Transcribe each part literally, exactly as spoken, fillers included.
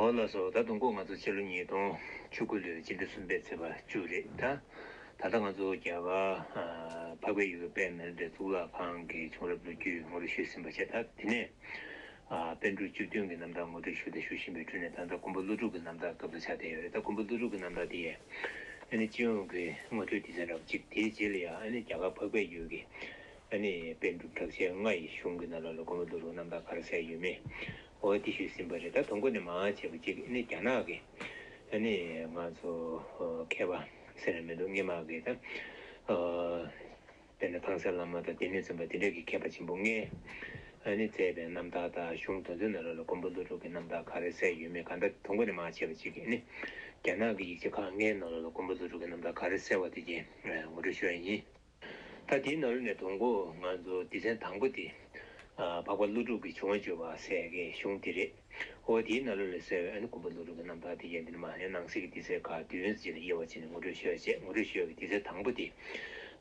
འོ་ལགས་སོ། ད་དུང་ཁོ་ང་ཚོ་ཕྱི་ལོ་ཉིས་སྟོང་བཅུ་དགུ་ལོའི་སྤྱི་ཟླ་གསུམ་པའི་ཚེས་པ་བཅུ་རེད་ད། ད་ལྟ་ང་ཚོ་རྒྱ་གར་འཕགས་པའི་ཡུལ་གྱི་དཔལ་མེ་ལེན་གཙུག་ལག་ཁང་གི་བྱུང་རབས་ལོ་རྒྱུས་ངོ་སྤྲོད་ཞུས་ཟིན་པ་བྱས། ད་དེ་ནས་པཎ་གྲུབ་བཅུ་བདུན་གྱི་རྣམ་ཐར་ངོ་སྤྲོད་ཞུ་དང་ཞུ་བཞིན་པའི་ཁྲོད་ནས་ད་ལྟ་མགོན་པོ་ཀླུ་སྒྲུབ་ཀྱི་རྣམ་ཐར་སྐབས་ལ་ཆགས་བསྡད་ཡོད་རེད། ད་མགོན་པོ་ཀླུ་སྒྲུབ་ཀྱི་རྣམ་ཐར་དེ་ཡས་ཨ་ནི་སྤྱི་ཡོངས་ཀྱི་ངོ་སྤྲོད་སྡེ་ཚན་འདྲ་བོ་གཅིག་དེའི་རྗེས་ལ་ཡང་ཨ་ནི་རྒྱ་གར་འཕགས་པའི་ཡུལ་གྱི་ཨ་ནི་པཎ་གྲུབ་གྲགས་ཆེན་ལྔ་ཡི་གཞུང་གི་ནང་ལོགས་ལ་མགོན་པོ་ཀླུ་སྒྲུབ་རྣམ་ཐར་ག་རེ་གསལ་ཡོད་མེད། འོ་དེ་ཞུས་ཟིན་པ་རེད། ད་དང་པོ་ནས་མར་བྱས་པ་གཅིག་ཨ་ནི་རྒྱ་ནག་གི་ཨ་ནི་ང་ཚོ་མཁས་པ་ཟེར་ན་མི་འདུག་སྔོན་མ་གི་ད་དཔེར་ན་ཐང་སན་བླ་མ་དང་སྡེ་སྣོད་འཛིན་པ་དེ་འདྲ་གི་མཁས་པ་ཆེན་པོ་ལྔས་ཨ་ནི་མཛད་པའི་རྣམ་ཐར་དང་གཞུང་དེ་ཚོའི་ནང་ལོགས་ལ་མགོན་པོ་ཀླུ་སྒྲུབ་ཀྱི་རྣམ་ཐར་ག་རེ་གསལ་ཡོད་མེད་གང་ལྟར་དང་པོ་ནས་མར་བྱས་པ་གཅིག་གིས་ཨ་ནི་རྒྱ་ནག་གི་ཡིག་ཆ་ཁག་ལྔའི་ནང་ལོགས་ལ་མགོན་པོ་ཀླུ་སྒྲུབ་ཀྱི་རྣམ་ཐར་ག་རེ་གསལ་བ་དེ་གའི་ངོ་སྤྲོད་ཞུ་ཡ་ཡིན། ད་དེའི་ནང་ལོགས་ནས་དང་པོ་ང་ཚོ་སྡེ་ཚན་དང་པོ་དེ་འཕགས་པ་ཀླུ་སྒྲུབ་ཀྱི་བྱུང་བ་བརྗོད་པ་ཟེར་གྱི་གཞུང་དེ་རེད། འོ་དེའི་ནང་ལོགས་ལ་གསལ་བའི་ཨ་ནི་མགོན་པོ་ཀླུ་སྒྲུབ་ཀྱི་རྣམ་ཐར་དེ་ཡང་འདི་ནས་མར་ནང་གསེས་ཀྱི་སྡེ་ཚན་ཁག་བདུན་ཙམ་ལ་དབྱེ་བ་ཕྱེ་ནས་ངོ་སྤྲོད་ཞུ་ཡ་བྱས། ངོ་སྤྲོད་ཞུ་ཡ་གི་སྡེ་ཚན་དང་པོ་དེ་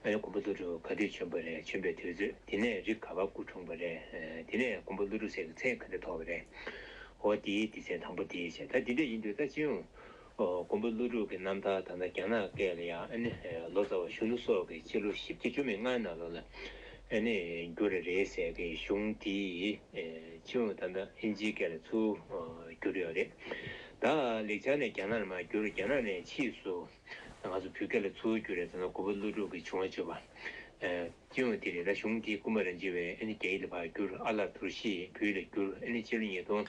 ཨ་ནི་མགོན་པོ་ཀླུ་སྒྲུབ་ག་དུས་བྱོན་པ་རེད། བྱོན་པའི་དུས་ཚོད། དེ་ནས་རིགས་ག་པར་སྐུ་འཁྲུངས་པ་རེད། དེ་ནས་མགོན་པོ་ཀླུ་སྒྲུབ་ཟེར་གྱི་མཚན་ག་འདྲ་ཐོགས་པ་རེད། འོ་དེའི་སྡེ་ཚན་དང་པོ་དེ་བྱས། ད་དེ་འདྲ་ཡིན་དུས་ད་སྤྱི་ཡོངས་ཨོ་མགོན་པོ་ཀླུ་སྒྲུབ་ཀྱི་རྣམ་ཐར་ད་ལྟ་རྒྱ་ནག་སྐད་ལ་ཡང་ཨ་ནི་ལོ་ཙཱ་བ་གཞོན་ནུ་སོགས་ཀྱིས་ཕྱི་ལོ་བཞི་བཅུ་བཅུ་མེད་ལྔའི་ནང་ལོགས་ལ་ཨ་ནི་བསྒྱུར་རེད་ཟེར་གྱི་གཞུང་དེ་ཨེ་སྤྱི་ཡོངས་ད་ལྟ་ཨིན་ཇིའི་སྐད་ལ་ཚུར་ཨོ་བསྒྱུར་ཡོད་རེད། ད་ལེགས་སྦྱར་ནས་རྒྱ་ནག་ལ་མར་བསྒྱུར། རྒྱ་ནག་ནས་ཕྱིས་སུ་ང་ཚོ་བོད་སྐད་ལ་ཚུར་བསྒྱུར་རེད། ད་ལྟ་མགོན་པོ་ཀླུ་སྒྲུབ་ཀྱི་བྱུང་བ་བརྗོད་པ། ཨེ་སྤྱི་ཡོངས་དེ་རེད། ད་གཞུང་དེ་ཀུན་དགའ་རིན་ཆེན་པས་ཨ་ནི་རྒྱ་ཡིག་ལ་ཕར་བསྒྱུར། ཨ་ལགས་དོར་ཞི་བོད་ཡིག་ལ་བསྒྱུར། ཨ་ནི་སྤྱི་ལོ་ཉིས་སྟོང་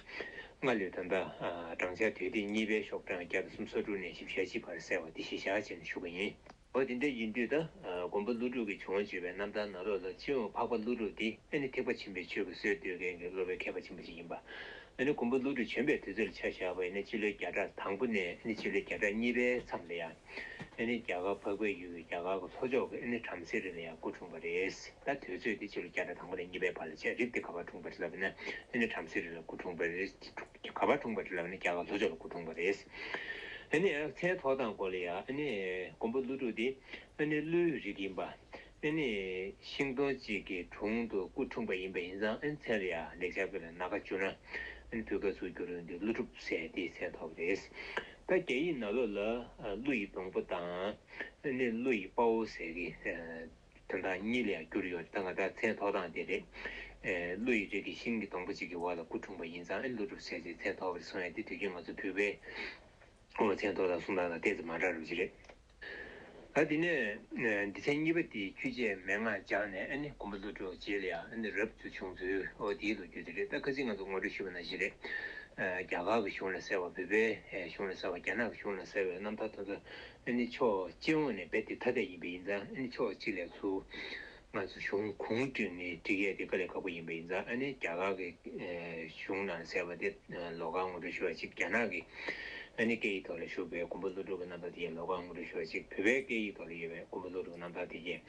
ལྔ་ལོའི་ད་ལྟ་ཨ་བགྲང་བྱ་དུས་དེབ་གཉིས་པའི་ཤོག་གྲངས་བརྒྱ་དང་སུམ་ཅུ་སོ་དྲུག་ནས་བཞི་བཅུ་ཞེ་གཅིག་བར་གསལ་བ་འདི་གཞི་བཞག་བྱས་ནས་ཞུ་གི་ཡིན། འོ་དེ་འདྲ་ཡིན་དུས་ད་ཨ་མགོན་པོ་ཀླུ་སྒྲུབ་ཀྱི་བྱུང་བ་བརྗོད་པའི་རྣམ་ཐར་ནང་ལོགས་ལ་སྤྱི་ཡོངས་འཕགས་པ་ཀླུ་སྒྲུབ་འདི་ཨ་ནི་ཐེག་པ་ཆེན་པོའི་ཆོས་ཀྱི་སྲོལ་གཏོད་མཁན་གྱི་སློབ་དཔོན་མཁས་པ་ཆེན་པོ་ཞིག་ཡིན་པ། ཨ་ནི་མགོན་པོ་ཀླུ་སྒྲུབ་བྱོན་པའི་དུས་ཚོད་ལ་ཆ་བཞག་པ་ཡིན་ན་ཕྱི་ལོའི་བརྒྱ་ཕྲག་དང་པོ་ནས་ཨ་ནི་ཕྱི་ལོའི་བརྒྱ་ཕྲག་གཉིས་པའི་མཚམས་ལ་ཡང་ཨ་ནི་རྒྱ་གར་འཕགས་པའི་ཡུལ་གྱི་རྒྱ་གར་གྱི་ལྷོ་ཕྱོགས་ཀྱི་ཨ་ནི་བྲམ་ཟེ་རི་ལ་ཡང་སྐུ་འཁྲུངས་པ་རེད། ད་དུས་ཚོད་དེ་ཕྱི་ལོ་བརྒྱ་ཕྲག་དང་པོ་ནས་གཉིས་པའི་བར་ལ་བྱས། རིགས་དེ་ག་པར་འཁྲུངས་པ་རེད་ལབ་ན་ཨ་ནི་བྲམ་ཟེ་རི་ལ་སྐུ་འཁྲུངས་པ་རེད། ག་པར་འཁྲུངས་པ་རེད་ལབ་ན་རྒྱ་གར་ལྷོ་ཕྱོགས་ལ་སྐུ་འཁྲུངས་པ་རེད། ཨ་ནི་ཡང་མཚན་ཐོགས་སྟངས་སྐོར་ལ་ཡང་ཨ་ནི་མགོན་པོ་ཀླུ་སྒྲུབ་དེ་ཨ་ནི་ཀླུའི་རིགས་ཡིན་པ། ཨ་ནི་ཤིང་སྡོང་གཅིག་གི་དྲུང་དུ་སྐུ་འཁྲུངས་པ་ཡིན་པ་ཡིན་ཙང་། ཨ་ནི་མཚན་ལ་ཡང་ལེགས་སྦྱར་སྐད་ལ་ན་ཁ་བསྒྱུར་ན་ཨ་ནི་བོད་སྐད་ཚུར་བསྒྱུར་ཡོང་དུས་ཀླུ་སྒྲུབ་ཟེར་དེའི་མཚན་ཐོགས་པ་རེད། ད་རྒྱ་ཡིག་ནང་ལོགས་ལ་ཨ་ཀླུ་ཡི་སྡོང་པོ་དང་ཨ་ནི་ཀླུ་ཡི་དཔའ་བོ་ཟེར་གྱི་ཨ་དོན་དག་གཉིས་ལ་ཡང་བསྒྱུར་ཡོད། ད་ང་ད་མཚན་ཐོགས་སྟངས་དེ་རེད། ཨ་ཀླུ་ཡི་རིགས་ཀྱི་ཤིང་གི་སྡོང་པོ་གཅིག་གི་འོག་ལ་སྐུ་འཁྲུངས་པ་ཡིན་ཙང་། ཨ་ནི་ཀླུ་སྒྲུབ་ཟེར་དེའི་མཚན་ཐོགས་པ་རེད་གསུང་ཡ་དེ་དུས་རྒྱུན་ང་ཚོ་བོད་པའི་ཨོ་མཚན་ཐོགས་སྟངས་གསུང་སྟངས་དང་ཏོག་ཙམ་མ་འདྲ་བ་ཞིག་རེད། ད་དེ་ནས་ཨ་སྡེ་ཚན་གཉིས་པ་དེ་ཁྱུད་བྱས་མན་ངག་སྦྱངས་ནས་ཨ་ནི་མགོན་པོ་ཀླུ་སྒྲུབ་རྗེས་ལ་ཡང་ཨ་ནི་རབ་ཏུ་བྱུང་ཚུལ། ཨོ་དེའི་ལོ་རྒྱུས་དེ་རེད། ད་ཁ་སང་ང་ཚོ་ངོ་སྤྲོད་ཞུས་པ་ནང་བཞིན་རེད། ཨ་རྒྱ་གར་གྱི་གཞུང་ལ་གསལ་བ། བོད་པའི་ཨ་གཞུང་ལ་གསལ་བ། རྒྱ་ནག་གི་གཞུང་ལ་གསལ་བའི་རྣམ་ཐར་དེ་ཚོ་ཨ་ནི་ཕྱོགས་སྤྱི་ཡོངས་ནས་རྦད་དེ་ཐ་དད་ཡིན་པ་ཡིན་ཙང་། ཨ་ནི་ཕྱོགས་གཅིག་ལ་ཚུར་ང་ཚོ་གཞུང་གུང་བསྒྲིགས་ནས་བསྒྲིགས་ཡས་དེ་དཀའ་ལས་ཁག་པོ་ཡིན་པ་ཡིན་ཙང་། ཨ་ནི་རྒྱ་གར་གྱི་ཨ་གཞུང་ནང་གསལ་བ་དེ་ཨ་ལོགས་ཀར་ངོ་སྤྲོད་ཞུ་བ་གཅིག་རྒྱ་ནག་གི་ཨ་ནི་སྐད་ཡིག་ཐོག་ལ་བཞུགས་པའི་མགོན་པོ་ཀླུ་སྒྲུབ་ཀྱི་རྣམ་ཐར་དེ་ཡང་ལོགས་ཀར་ངོ་སྤྲོད་ཞུ་བ་གཅིག་བོད་པའི་སྐད་ཡིག་ཐོག་ལ་ཡོད་པའི་མགོན་པོ་ཀླུ་སྒྲུབ་ཀྱི་རྣམ་ཐར་དེ་ཡང་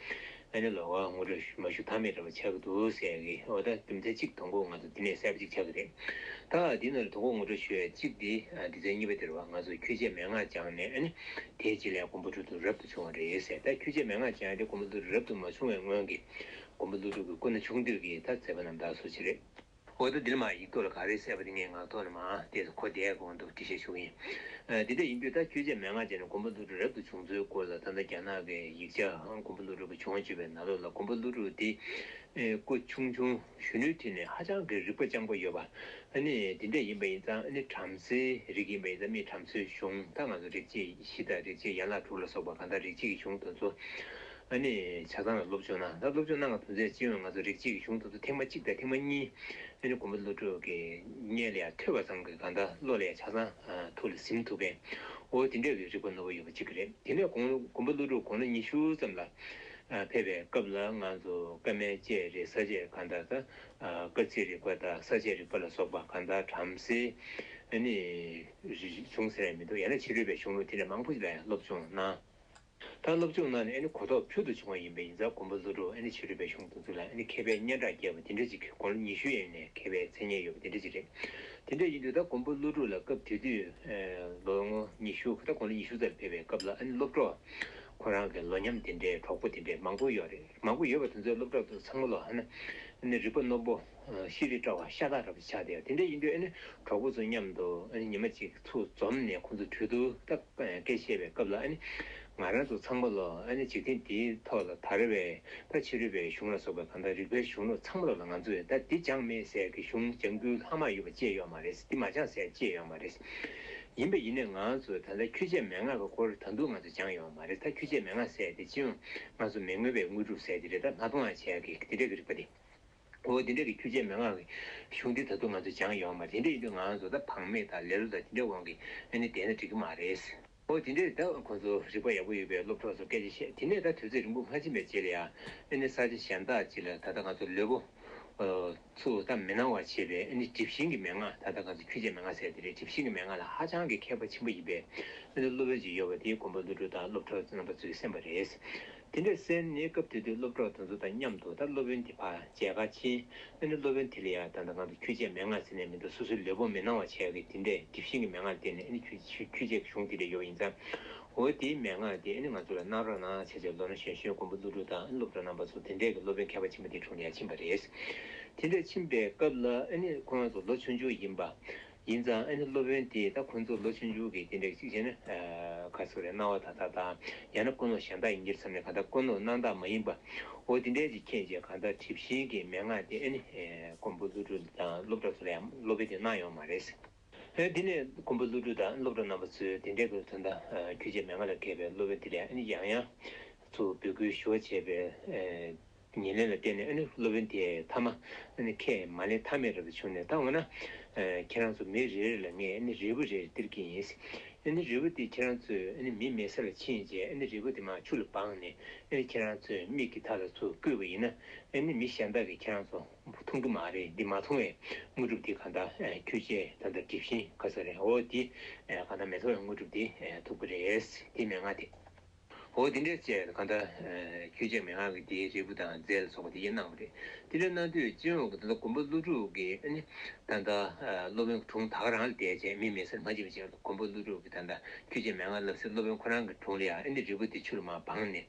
ཨ་ནི་ལོགས་ཀར་ངོ་སྤྲོད་མ་ཞུ་ཐབས་མེད་འདྲ་བོ་ཆགས་ཀྱི་འདུག་ཟེར་གི། འོ་ད་རྒྱུ་མཚན་གཅིག་དང་པོ་ང་ཚོ་འདི་ནས་གསལ་པོ་གཅིག་ཆགས་ཀྱི་རེད། ད་འདི་ནང་ལ་དང་པོ་ངོ་སྤྲོད་ཞུ་ཡ་གཅིག་འདི་ཨ་སྡེ་ཚན་གཉིས་པ་དེ་རེད་བ། ང་ཚོ་ཁྱུད་བྱས་མན་ངག་སྦྱངས་ནས་ཨ་ནི་དེའི་རྗེས་ལ་མགོན་པོ་ཀླུ་སྒྲུབ་རབ་ཏུ་བྱུང་བ་རེད་ཟེར། ད་ཁྱུད་བྱས་མན་ངག་སྦྱངས་ཡ་དེ་མགོན་པོ་ཀླུ་སྒྲུབ་རབ་ཏུ་མ་བྱུང་བའི་སྔོན་གྱི་མགོན་པོ་ཀླུ་སྒྲུབ་ཀྱི་སྐུ་ན་ཆུང་དུས་ཀྱི་ད་མཛད་པ་རྣམ་ཐར་སོགས་ཅིག་རེད། འོ་ད་འདིར་མར་ཡིག་ཐོག་ལ་ག་རེ་གསལ་བ་དེ་ངས་ངག་ཐོག་ནས་མར་དེ་གོ་བདེ་གོང་དུ་འགྲེལ་བཤད་ཞུ་གི་ཡིན། ཨ་དེ་འདྲ་ཡིན་དུས་ད་ཁྱུད་བྱས་མན་ངག་སྦྱངས་ནས་མགོན་པོ་ཀླུ་སྒྲུབ་རབ་ཏུ་བྱུང་ཚུལ་སྐོར་ལ་ད་ལྟ་རྒྱ་ནག་གི་ཡིག་ཆ་མགོན་པོ་ཀླུ་སྒྲུབ་ཀྱི་བྱུང་བ་བརྗོད་པའི་ནང་ལོགས་ལ་མགོན་པོ་ཀླུ་སྒྲུབ་དེ་ཨེ་སྐུ་ཆུང་ཆུང་གཞོན་ནུའི་དུས་ནས་ཧ་ཅང་གི་རིག་པ་སྤྱང་པོ་ཡོད་པ། ཨ་ནི་དེ་འདྲ་ཡིན་པ་ཡིན་ཙང་། ཨ་ནི་བྲམ་ཟེའི་རིགས་ཡིན་པ་ཡིན་ཙང་། མི་བྲམ་ཟེའི་གཞུང་། ད་ང་ཚོ་རིག་བྱེད་བཞི་དང་རིག་བྱེད་ཡན་ལག་དྲུག་ལ་སོགས་པ་གང་ལྟར་རིག་བྱེད་ཀྱི་གཞུང་དེ་ཚོ་ཨ་ནི་ཆ་ཚང་ལ་སློབ་སྦྱོང་གནང་། ད་སློབ་སྦྱོང་གནང་བ་དེ་ཚོའི་སྤྱི་ཡོངས་ང་ཚོ་རིག་བྱེད་ཀྱི་གཞུང་དེ་ཚོ་ཐེངས་མ་གཅིག་དང་ཐེངས་མ་གཉིས་ཨ་ནི་མགོན་པོ་ཀླུ་སྒྲུབ་ཀྱི་སྙན་ལ་ཡང་ཐོས་པ་ཙམ་གྱིས་གང་ལྟར་བློ་ལ་ཡང་ཆ་ཚང་ཨ་ཐུགས་ལ་ཟིན་ཐུབ་པའི། འོ་དེ་འདྲ་བའི་རིག་པ་རྣོ་པོ་ཡོད་པ་གཅིག་རེད། དེ་ནས་མགོན་མགོན་པོ་ཀླུ་སྒྲུབ་དགུང་ལོ་ཉི་ཤུ་ཙམ་ལ་ཨ་ཕེབས་པའི་སྐབས་ལ་ང་ཚོ་བཀའ་མའི་བཅས་རེད། ས་བཅད་གང་ལྟར་ད་ཨ་སྐར་རྩིས་རིག་པ་དང་ས་བཅད་རིག་པ་ལ་སོགས་པ་གང་ལྟར་བྲམ་ཟེའི་ཨ་ནི་རིག་གཞུང་ཟེར་ཡ་མི་འདུག་ཡང་ན་ཕྱི་རོལ་པའི་གཞུང་ལུགས་དེ་འདྲ་མང་པོ་ཞིག་ལ་ཡང་སློབ་སྦྱོང་གནང་། ད་སློབ་སྦྱོང་གནང་ནས་ཨ་ནི་གོ་རྟོགས་ཕུལ་དུ་བྱུང་བ་ཡིན་པ་ཡིན་ཙང་། མགོན་པོ་ཀླུ་སྒྲུབ་ཨ་ནི་ཕྱི་རོལ་པའི་གཞུང་དེ་ཚོ་ལ་ཨ་ནི་མཁས་པའི་སྙན་གྲགས་རྒྱས་པ་དེ་འདྲ་ཅིག་དགུང་ལོ་ཉི་ཤུ་ཡན་ནས་མཁས་པའི་མཚན་སྙན་ཡོད་པ་དེ་འདྲ་ཅིག་རེད། དེ་འདྲ་ཡིན་དུས་ད་མགོན་པོ་ཀླུ་སྒྲུབ་ལ་སྐབས་དེ་དུས་ཨེ་ལོ་ངོ་ཉི་ཤུ། ད་དགུང་ལོ་ཉི་ཤུ་ཙམ་ཕེབས་པའི་སྐབས་ལ་ཨ་ནི་སློབ་གྲོགས་ཁོ་རང་གི་ལོ་མཉམ་དེ་འདྲའི་གྲོགས་པོ་དེ་འདྲའི་མང་པོ་ཡོད་རེད། མང་པོ་ཡོད་པ་དེ་ཚོའི་སློབ་གྲོགས་དེ་ཚང་མ་ལ་ཨ་ནི་ ཨ་ནི་རིག་པ་རྣོན་པོ། ཤེས་རིག་བཀྲ་བ་ཤ་སྟག་འདྲ་པོ་ཆགས་བསྡད་ཡོད། དེ་འདྲ་ཡིན་དུས་ཨ་ནི་གྲོགས་པོ་ཚོ་མཉམ་དུ་ཨ་ནི་ཉི་མ་གཅིག་ཚུར་འཛོམས་ནས་ཁོང་ཚོ་གྲོས་བསྡུར་ད་སྐད་བཤད་པའི་སྐབས་ལ། ཨ་ནི་ང་རང་ཚོ་ཚང་མ་ལོ་ཨ་ནི་འཇིག་རྟེན་འདིའི་ཐོག་ལ་དར་བའི་ད་ཕྱི་རོལ་པའི་གཞུང་ལ་སོགས་པའི་གང་ལྟར་རིག་པའི་གཞུང་ལུགས་ཚང་མ་ལོ་ལ་ང་ཚོས་ད་འདི་སྦྱངས་མེད་ཟེར་གྱི་གཞུང་སྦྱང་རྒྱུའི་ལྷག་མ་ཡོད་པ་ཅིག་ཡོད་མ་རེད། འདི་མ་སྦྱངས་ཟེར་ཅིག་ཡོད་མ་རེད། ཡིན་པ་ཡིན་ནའི་ང་ཚོས་ད་ལྟ་ཁྱུ་བྱེད་མན་ངག་གི་སྐོར་ད་དུང་ང་ཚོས་སྦྱངས་ཡོད་མ་རེད། ད་ཁྱུ་བྱེད་མན་ངག་ཟེར་དེ་སྤྱི་ཡོངས་ང་ཚོ་མི་མངོན་པའི་དངོས་གྲུབ་ཟེར་དེ་རེད། ད་སྣང་སྟོང་ལ་བྱེད་ཡག་གི་དེ་འདྲ་གི་རིག་པ་དེ། འོ་དེ་འདྲ་གི་ཁྱུ་བྱེད་མན་ངག་གི་གཞུང་འདི་ད་དུང་ང་ཚོས་སྦྱངས་ཡོད་མ་རེད། དེ་འདྲ་ཡིན་དུས་ང་ཚོ་ད་བག་མེད་དང་ལེ་ལོ་དང་དེ་འདྲའི་དབང་གིས་ཨ་ནི་བསྡད་ན་འགྲིག་གི་མ་རེད། འོ་དེ་འདྲ་ད་ཁོང་ཚོ་རིག་པ་ཡག་པོ་ཡོད་པའི་སློབ་གྲོགས་ཚོ་སྐད་ཆ་བཤད། དེ་ནས་ད་དུས་ཚོད་རིང་པོ་མ་ཕྱིན་པའི་རྗེས་ལ་ཡང་ཨ་ནི་ས་ཆ་གཞན་དག་ཅིག་ལ་ད་ལྟ་ང་ཚོ་ལུས་པོ་ཚུར་ད་མི་སྣང་བར་བྱེད་པའི་ཨ་ནི་གྲིབ་ཤིང་གི་མན་ངག་ད་ལྟ་ང་ཚོ་ཁྱུ་བྱེད་མན་ངག་ཟེར་དེ་རེད། གྲིབ་ཤིང་གི་མན་ངག་ལ་ཧ་ཅང་གི་མཁས་པ་ཆེན་པོ་ཡིན་པའི་ཨ་ནི་སློབ་དཔོན་ཅིག་ཡོད་པ་དེ་མགོན་པོ་ཀླུ་སྒྲུབ་དང་སློབ་གྲོགས་རྣམ་པ་ཚོས་གསན་པ་རེད། དེ་འདྲ་གསན་ནས་སྐབས་དེ་དུས་སློབ་གྲོགས་དེ་ཚོ་དང་མཉམ་དུ་ད་སློབ་དཔོན་དེ་ཕར་མཇལ་ཁ་ཕྱིན། ཨ་ནི་སློབ་དཔོན་དེ་ལ་ཡང་ད་ལྟ་ང་ཚོ་ཁྱུ་བྱེད་མན་ངག་ཟེར་ནས་མི་འདུག་སོ་སོའི་ལུས་པོ་མི་སྣང་བ་བྱས་ཀྱི་དེ་འདྲས་གྲིབ་ཤིང་གི་མན་ངག་བསྟན་ནས། ཨ་ནི་ཁྱུ་ཁྱུ་ཁྱུ་བྱེད་ཀྱི་གཞུང་དེ་འདྲས་ཡོད་པ་ཡིན་ཙང་། འོ་དེའི་མན་ངག་དེ་ཨ་ནི་ང་ཚོ་ལ་གནང་རོགས་གནང་བྱས་བྱས་ལོ་ན་གཞོན་གཞོན་མགོན་པོ་ཀླུ་སྒྲུབ་དང་སློབ་གྲོགས་རྣམ་པ་ཚོ་དེ་འདྲས་ཀྱི་སློབ་དཔོན་མཁས་པ་ཆེན་པོ་དེའི་དྲུང་ལ་ཡང་ཕྱིན་པ་རེད། དེ་འདྲས་ཕྱིན་པའི་སྐབས་ལ་ཨ་ནི་ཁོང་རང་ཚོ་ལོ་ཆུང་ཆུང་ཡིན་པ། ཡིན་ཙང་ཨ་ནི་སློབ་དཔོན་དེས་ད་ཁོང་ཚོ་ལོ་ཆུང་ཆུང་གི་དེ་འདྲ་ཅིག་བྱས་ན་ག་ཟེར་རེད། སྣང་བ་དག་དག་དང་ཡང་ན་ཀུན་སློང་གཞན་དག་ཡིན་གྱི་རེད་བསམ་ནས་གང་ལྟར་ཀུན་སློང་སྣང་དག་མ་ཡིན་པ། འོ་དེ་འདྲའི་ཅིག་མཁྱེན་བྱས་གང་ལྟར་གྲིབ་ཤིང་གི་མན་ངག་དེ་ཨ་ནི་མགོན་པོ་ཀླུ་སྒྲུབ་དང་སློབ་གྲོགས་ཚོ་ལ་ཡང་སློབ་དཔོན་དེས་གནང་ཡོད་མ་རེད། ཨ་དེ་ནས་མགོན་པོ་ཀླུ་སྒྲུབ་དང་སློབ་གྲོགས་རྣམ་པ་ཚོས་དེ་འདྲའི་གི་ད་ལྟ་ཁྱུ་བྱེད་མན་ངག་ལ་མཁས་པའི་སློབ་དཔོན་དེ་ལ་ཨ་ནི་ཡང་ཡང་ཚུར་འབོད་སྐུལ་ཞུ་བ་བྱས་པའི་ཉེར་ལེན་ལ་བརྟེན་ནས་ཨ་ནི་སློབ་དཔོན་དེས་མཐའ་མ་ཨ་ནི་ཁས་མ་ལེན་ཐབས་མེད་འདྲ་པོ་བྱུང་ནས། ད་འོ་ན་ཁྱེད་རང་ཚོ་མི་རེ་རེ་ལ་ངས་ཨ་ནི་རིལ་བུ་རེ་སྟེར་གྱི་ཡིན། ཨ་ནི་རིལ་བུ་དེ་ཁྱེད་རང་ཚོས་ཨ་ནི་མི་མེད་ས་ལ་ཕྱིན་བྱས་ཨ་ནི་རིལ་བུ་དེ་མར་ཆུ་ལ་སྦངས་ནས་ཨ་ནི་ཁྱེད་རང་ཚོའི་མིག་གི་མཐའ་ལ་ཚུར་བསྐུས་པ་ཡིན་ན། ཨ་ནི་མི་གཞན་དག་གིས་ཁྱེད་རང་ཚོ་མཐོང་གི་མ་རེད། འདི་མ་མཐོང་བའི་དངོས་གྲུབ་འདི་གང་ལྟར་ཁྱུ་བྱེད་ད་ལྟ་གྲིབ་ཤིང་ག་ཟེར་རེད། འོ་འདི་གང་ལྟར་མི་མཐོང་བའི་དངོས་གྲུབ་འདི་ཐོབ་ཀྱི་རེད། འདི་མན་ངག་དེ། འོ་དེ་འདྲས་བྱས་གང་ལྟར་ཁྱུ་བྱེད་མན་ངག་གི་དེའི་རིལ་བུ་དང་རྫས་ལ་སོགས་པ་དེ་ཡིན་གནང་བ་རེད། དེ་འདྲ་གནང་དུས་སྤྱི་ཡོངས་ཀྱི་ད་ལྟ་མགོན་པོ་ཀླུ་སྒྲུབ་ཀྱིས་ཨ་ནི་ད་ལྟ་སློབ་དཔོན་གྱི་དྲུང་ད་ག་རང་ལ་བསྡད་བྱས་མི་མེད་སར་མ་ཕྱིན་པ་བྱས་མགོན་པོ་ཀླུ་སྒྲུབ་ཀྱིས་ད་ལྟ་ཁྱུ་བྱེད་མན་ངག་བསླབ་སའི་སློབ་དཔོན་ཁོ་རང་གི་དྲུང་ལ་ཡང་ཨ་ནི་རིལ་བུ་དེ་ཆུ་ལ་མར་སྦངས་ནས་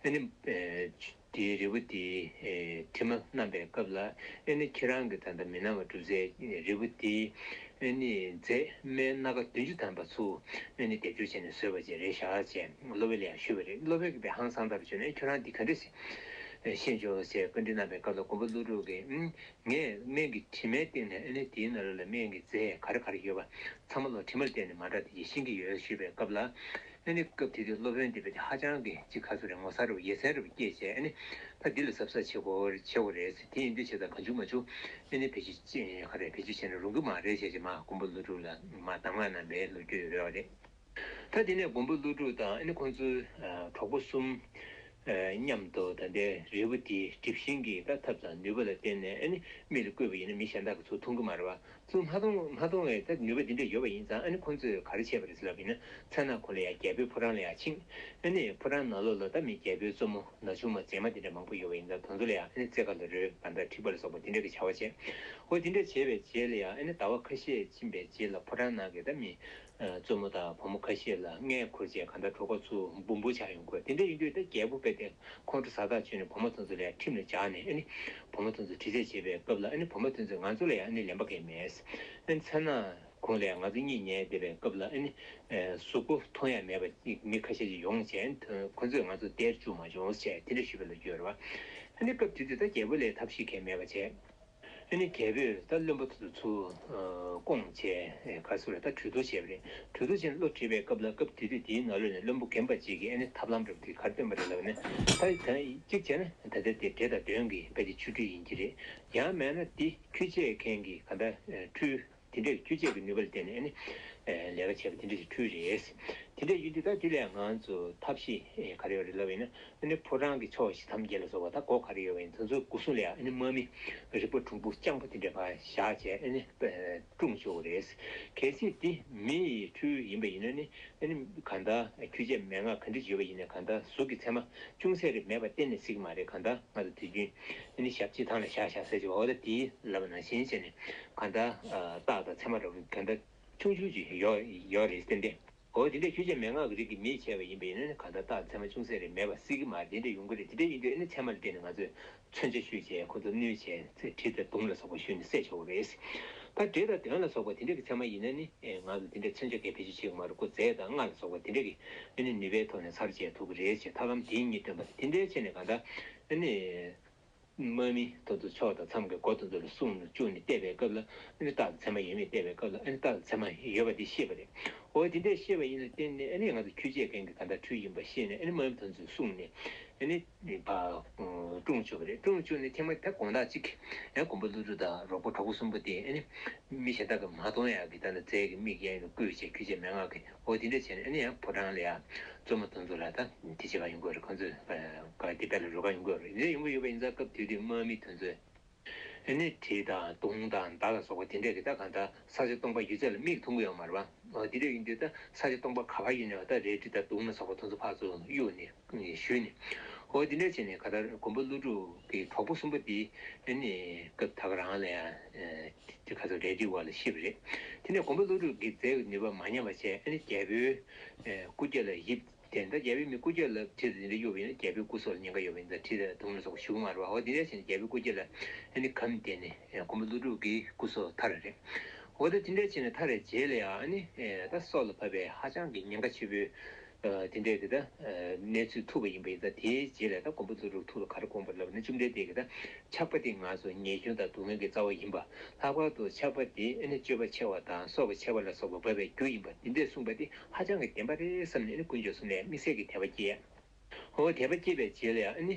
ཨ་ནི། དེའི་རིལ་བུ་དེ་དྲི་མ་གནང་བའི་སྐབས་ལ་ཨ་ནི་ཁྱེད་རང་གི་ད་ལྟ་མི་སྣང་བ་སྒྲུབ་སའི་རིལ་བུ་དེ་ཨ་ནི་རྫས་སྨན་སྣ་ཁ་བདུན་ཅུ་ཐམ་པ་ཚུར་ཨ་ནི་སྡེབ་སྦྱོར་བྱས་ནས་བཟོས་པ་ཅིག་རེད་བཞག་ཅེས་སློབ་དཔོན་ལ་ཡང་ཞུས་པ་རེད། སློབ་དཔོན་གྱིས་དཔེ་ཧང་སངས་ལྟ་བུ་བྱུང་ནས་ཁྱོད་རང་འདི་ག་འདྲ་ཞིག་ཤེས་ཆོག་ཅེས་བཀའ་འདྲི་གནང་བའི་སྐབས་ལ་མགོན་པོ་ཀླུ་སྒྲུབ་ཀྱིས་ཨ་ངས་སྨན་གྱི་དྲི་མའི་སྟེང་ནས་ཨ་ནི་དེའི་ནང་ལོགས་ལ་སྨན་གྱི་རྫས་ག་རེ་ག་རེ་ཡོད་པ་ཚང་མ་ལོ་དྲི་མར་བརྟེན་ནས་མ་འདྲ་དེ་ཡིས་ཤེས་ཀྱི་ཡོད་ཞུས་པའི་སྐབས་ལ། ཨ་ནི་སྐབས་དེ་དུས་སློབ་དཔོན་དེ་བས་ཧ་ཅང་གི་ཅིག་ག་ཚོད་རེད། ངོ་མཚར་རུ་ཡ་མཚན་རུ་སྐྱེས་བྱས། ཨ་ནི་ད་འདི་ལ་གཟབ་གཟབ་བྱེད་དགོས་བྱེད་དགོས་རེད་ཟེར། དེ་ཡིན་དུས་བྱས་ཙང་གང་བྱུང་མ་བྱུང་ཨ་ནི་བེད་སྤྱོད་ཅི་ག་རེ་བེད་སྤྱོད་བྱས་ན་རུང་གི་མ་རེད་ཟེར་བྱས་མར་མགོན་པོ་ཀླུ་སྒྲུབ་ལ་མར་གདམས་ངག་གནང་བའི་ལོ་རྒྱུས་ཡོད་རེད་བ་རེད། ད་དེ་ནས་མགོན་པོ་ཀླུ་སྒྲུབ་དང་ཨ་ནི་ཁོང་ཚོའི་གྲོགས་པོ་གསུམ་མཉམ་དུ་ད་ལྟའི་རིལ་བུ་དེའི་གྲིབ་ཤིང་གི་ད་ཐབས་དང་ནུས་པ་ལ་བརྟེན་ནས་ཨ་ནི་མིག་ལ་བསྐུས་པ་ཡིན་ན་མི་གཞན་དག་གིས་ཚུར་མཐོང་གི་མ་རེད་བ། ཚུར་མ་མཐོང་མ་མཐོང་བའི་ད་ནུས་པ་འདི་འདྲ་ཡོད་པ་ཡིན་ཙང་ཨ་ནི་ཁོང་ཚོས་ག་རེ་བྱས་པ་རེད་ཟེར་ལབ་པ་ཡིན་ན། མཚན་ནག་ཁོང་ལ་ཡང་རྒྱལ་པོའི་ཕོ་བྲང་ལ་ཡང་ཕྱིན། ཨ་ནི་ཕོ་བྲང་ནང་ལོགས་ལ་ད་མི་རྒྱལ་པོའི་གཙོ་མོ་ན་ཆུང་མ་མཛེས་མ་དེ་འདྲ་མང་པོ་ཡོད་པ་ཡིན་ཙང་དེ་ཚོ་ལ་ཡང་ཨ་ནི་རྩེ་ཁ་ལ་རོལ་གང་ལྟར་འཁྲིག་པ་ལ་སོགས་པ་དེ་འདྲ་གི་བྱ་བ་བྱས། འོ་དེ་འདྲ་བྱས་པའི་རྗེས་ལ་ཡང་ཨ་ནི་ཟླ་བ་ཁ་ཤས་ཕྱིན་པའི་རྗེས་ལ་ཕོ་བྲང་ནང་གི་ད་མི་གཙོ་མོ་དང་བུ་མོ་ཁ་ཤས་ལ་མངལ་འཁོར་བྱས་གང་ལྟར་གྲོད་ཁོག་ཚུར་འབུམ་འབུམ་ཆགས་ཡོང་གི། དེ་འདྲ་ཡིན་དུས་ད་རྒྱལ་པོ་དཔེ་དེ་ཁོང་ཁྲོ་ཟ་ཐག་ཆོད་ནས་བུ་མོ་དེ་ཚོ་ལ་ཡང་ཁྲིམས་ལ་སྦྱར་ནས་ཨ་ནི་བུ་མོ་དེ་ཚོ་དྲི་རྩད་བྱེད་པའི་སྐབས་ལ་ཨ་ནི་བུ་མོ་དེ་ཚོས་ང་ཚོ་ལ་ཡང་ཨ་ནི་ལན་པ་གང་ཡང་མེད། ཨ་ནི་མཚན་ནག་ཁོང་ལ་ཡང་ང་ཚོ་གཉིད་ཉལ་བསྡད་པའི་སྐབས་ལ་ཨ་ནི་གཟུགས་པོ་མཐོང་ཡ་མེད་པ་ཅིག་མི་ཁ་ཤས་ཅིག་ཡོང་བྱས། ཁོ་ཚོས་ང་ཚོ་བསྡད་བཅུག་མ་བྱུང་ཟེར་དེ་འདྲ་ཞུས་པའི་ལོ་རྒྱུས་ཡོད་རེད་བ། ཨ་ནི་སྐབས་དེ་དུས་ད་རྒྱལ་པོ་ལ་ཐབས་ཤེས་གང་ཡང་མེད་པ་བྱས། ཨ་ནི་རྒྱལ་པོས་ད་བློན་པོ་དེ་ཚོ་ཚུར་བསྐོངས་བྱས་ག་ཟེར་རེད། ད་གྲོས་བསྡུར་བྱས་པ་རེད། གྲོས་བསྡུར་བྱས་ནས་བློ་དྲིས་པའི་སྐབས་ལ་སྐབས་དེ་དུས་དེའི་ནང་ལོགས་ནས་བློན་པོ་རྒན་པ་ཅིག་གིས་ཨ་ནི་ཐབས་ལམ་འདྲ་པོ་དེ་ག་རེ་བཏོན་པ་རེད་ལབ་ན། ད་ད་གཅིག་བྱས་ན་ད་ལྟ་དེ་འདྲེ་དང་གདོན་གྱི་དཔེ་དེ་ཆོ་འཕྲུལ་ཡིན་གྱི་རེད། ཡང་མིན་ན་དེ་ཁྱུ་བྱེད་མཁན་གྱི་ག་ད་འཕྲུལ། དེ་འདྲའི་ཁྱུ་བྱེད་ཀྱི་ནུས་པ་ལ་བརྟེན་ནས་ཨ་ནི་ལས་ཀ་བྱས་པ་དེ་འདྲ་ཞིག་འཕྲུལ་རེད། དེ་འདྲ་ཡིན་དུས་ད་དེ་ལས་ང་ཚོ་ཐབས་ཤེས་ག་རེ་ཡོད་རེད་ལབ་ཡིན་ན། ཨ་ནི་ཕོ་བྲང་གི་ཕྱོགས་བཞི་མཚམས་བརྒྱད་ལ་སོགས་པ་ད་སྒོ་ག་རེ་ཡོད་པ་ཡིན་དེ་ཚོའི་སྒོ་སྲུང་ལ་ཡང་ཨ་ནི་དམག་མི་རིག་པ་གྲུང་པོ་རྐྱང་པ་དེ་འདྲ་ཕར་བཞག་བྱས་ཨ་ནི་སྲུང་ཆོག་གི་རེད། གལ་སྲིད་དེ་མི་ཡི་འཕྲུལ་ཡིན་པ་ཡིན་ན་ནི། ཨ་ནི་གང་ལྟར་ཁྱུ་བྱེད་མན་ངག་ག་འདྲ་ཡོད་པ་ཡིན་ནའི་གང་ལྟར་གཟུགས་ཀྱི་མཚན་མ་ཅུང་ཟད་རེ་མེད་པ་གཏན་ནས་སྲིད་ཀྱི་མ་རེད། གང་ལྟར་ང་ཚོ་དུས་རྒྱུན་ཨ་ནི་ཞབས་ཕྱི་ཐང་ལ་བཞག་བཞག་ཟེར་གྱི་འོ་ད་དེའི་ལབ་པ་ནང་བཞིན་བྱས་ནས་གང་ལྟར་རྟགས་དང་མཚན་མ་འདྲ་བོ་གང་ལྟར་ཆུང་ཆུང་ཅིག་ཡོད་ཡོད་རེད་ཏན་ཏན། འོ་དེ་འདྲའི་ཁྱུ་ཆེན་མན་ངག་གི་རིགས་ཀྱི་མེ་བྱས་པ་ཡིན་པ་ཡིན་ན་ནི་གང་ལྟར་རྟགས་མཚན་མ་ཅུང་ཟད་རེ་མེད་པ་སྲིད་ཀྱི་མ་རེད། དེ་འདྲ་ཡོང་གི་རེད། དེ་འདྲ་ཡིན་དུས་ཨ་ནི་ཚད་མ་ལ་བརྟེན་ནས་ང་ཚོས་མཚོན་ཆ་བཤུས་བྱས་ཁོ་ཚོ་གནོན་བྱས་ཚེ་གྲི་དང་མདུང་ལ་སོགས་པ་བཤུས་ནས་བསད་ཆོག་གི་རེད། ད་གྲི་དང་མདུང་ལ་སོགས་པ་དེ་འདྲ་གི་ཚད་མ་ཡིན་ན་ནི་ང་ཚོ་དེ་འདྲའི་མཚོན་ཆ་གས་བེད་སྤྱོད་བྱེད་ཀྱི་མ་རེད། ཁོ་རྫས་དང་རྔ་ལ་སོགས་པ་དེ་འདྲ་གི་ཨ་ནི་ནུས་པའི་ཐོག་ནས་ཚར་བཅད་ཐུབ་ཀྱི་རེད་ཅེས་ཐབས་ལམ་དེའི་གཉིས་སྟོན་པ་དེ་འདྲའི་ཆེད་ནས་གང་ལྟར་ཨ་ནི། དམག་མི་དེ་ཚོ་ཕྱོགས་དང་མཚམས་ཀྱི་འགོ་དེ་ཚོ་ལ་སྲུང་ནས་བཅུག་ནས་བལྟས་པའི་སྐབས་ལ་ཨ་ནི་རྟགས་མཚན་མ་ཡོད་མེད་བལྟས་པའི་སྐབས་ལ་ཨ་ནི་རྟགས་མཚན་མ་ཡོད་པ་དེ་ཤེས་པ་རེད། འོ་དེ་འདྲས་ཤེས་པ་ཡིན་ལ་བརྟེན་ནས་ཨ་ནི་ང་ཚོ་ཁྱུ་ཆེ་མཁན་གྱི་ག་འདྲ་ཁྲུས་ཡིན་པ་ཤེས་ནས་ཨ་ནི་དམག་མི་དེ་ཚོ་སྲུང་ནས་ཨ་ནི་ཕར་སྲུང་བཅུག་པ་རེད། སྲུང་བཅུག་ནས་ཐེངས་མ་ད་དགོང་དག་ཅིག་ཡང་མགོན་པོ་ཀླུ་སྒྲུབ་དང་རོགས་པ་གྲོགས་པོ་གསུམ་པོ་དེ་ཨ་ནི་མི་གཞན་དག་གིས་མ་མཐོང་ཡག་གི་ད་ནི་རྫས་ཀྱི་མིག་ཡང་བསྐུས་བྱས་ཁྱུ་ཆེ་མན་ངག་གི་འོ་དེ་འདྲ་བྱས་ནས་ཨ་ནི་ཡང་ཕོ་བྲང་ལ་ཡང་བཙུན་མ་དེ་ཚོ་ལ་ད་དེ་བྱེད་པ་ཡོང་གི་རེད། ཁོ་ཚོས་ག་དེ་དཔེ་ལ་རོལ་ག་ཡོང་གི་ཡོད་རེད། དེ་འདྲ་ཡོང་གི་ཡོད་པ་ཡིན་ཙང་སྐབས་དེ་དུས་དམག་མི་དེ་ཚོས་ཨ་ནི་གྲི་དང་མདུང་དང་མདའ་ལ་སོགས་པ་དེ་འདྲས་ཀྱི་ད་གང་ལྟར་ས་ཆ་སྟོང་པ་ཡོད་ཚད་ལ་མིག་མཐོང་གི་ཡོད་མ་རེད་པ། འོ་དེ་འདྲ་ཡིན་དུས་ད་ས་ཆ་སྟོང་པ་ག་པར་ཡོད་ནའང་ད་རལ་གྲི་དང་མདུང་ལ་སོགས་པ་དེ་ཚོ་ཕར་ཚུར་གཡུགས་ནས་གཞུས་ནས་འོ་དེ་འདྲ་བྱས་ནས་ག་ད་མགོན་པོ་ཀླུ་སྒྲུབ་ཀྱི་གྲོགས་པོ་གསུམ་པོ་དེ་ཨ་ནི་སྐབས་ད་ག་རང་ལ་ཡང་། དེ་ཁ་སང་རལ་གྲིའི་འོག་ལ་ཤི་བ་རེད། དེ་ནས་མགོན་པོ་ཀླུ་སྒྲུབ་ཀྱི་རྫས་ཀྱི་ནུས་པ་མ་ཉམས་པ་བྱས་ཨ་ནི་རྒྱལ་པོའི་སྐུ་རྒྱབ་ལ་ཡིབ་དེ་འདྲ་རྒྱལ་པོའི་མི་སྐུ་རྒྱབ་ལ་གྲི་དེ་འདྲ་གཡུགས་པ་ཡིན་ན་རྒྱལ་པོའི་སྐུ་སྲོག་ལ་ཉེན་ཁ་ཡོད་པ་ཡིན་ཙང་གྲི་དང་མདུང་ལ་སོགས་པ་ཞུ་གི་མ་རེད་པ། འོ་དེ་འདྲ་བྱས་ནས་རྒྱལ་པོའི་སྐུ་རྒྱབ་ལ་ཨ་ནི་གམ་བསྡད་ནས་མགོན་པོ་ཀླུ་སྒྲུབ་ཀྱི་སྐུ་སྲོག་ཐར་བ་རེད། འོ་ད་དེ་འདྲ་བྱས་ནས་ཐར་བའི་རྗེས་ལ་ཡང་ཨ་ནི་ད་སྲོག་ལ་བབས་པའི་ཧ་ཅང་གི་ཉེན་ཁ་ཆེ་བོའི། དེ་འདྲའི་གི་ད་གནས་ཚུལ་ཐུག་པ་ཡིན་པ་ཡིན་ཙང་དེའི་རྗེས་ལ་ད་མགོན་པོ་ཀླུ་སྒྲུབ་ཐུགས་ལ་ག་རེ་དགོངས་པ་ལབ་ན་བཅོམ་ལྡན་འདས་ཀྱིས་ད་ཆགས་པ་དེ་ང་ཚོ་ཉེས་སྐྱོན་དང་སྡུག་བསྔལ་གྱི་རྩ་བ་ཡིན་པ། ལྷག་པར་དུ་ཆགས་པ་དེ་ཨ་ནི་སྤྱོད་པ་ཆེ་བ་དང་སོགས་པ་ཆེ་བ་ལ་སོགས་པ་འབབ་པའི་རྒྱུ་ཡིན་པ་འདི་འདྲས་གསུངས་པ་དེ་ཧ་ཅང་གི་བདེན་པ་རེད་བསམ་ནས་ཨ་ནི་དཀོན་མཆོག་གསུམ་ལ་དམིགས་བསལ་གྱི་དད་པ་སྐྱེས། འོ་དད་པ་སྐྱེས་པའི་རྗེས་ལ་ཡང་ཨ་ནི་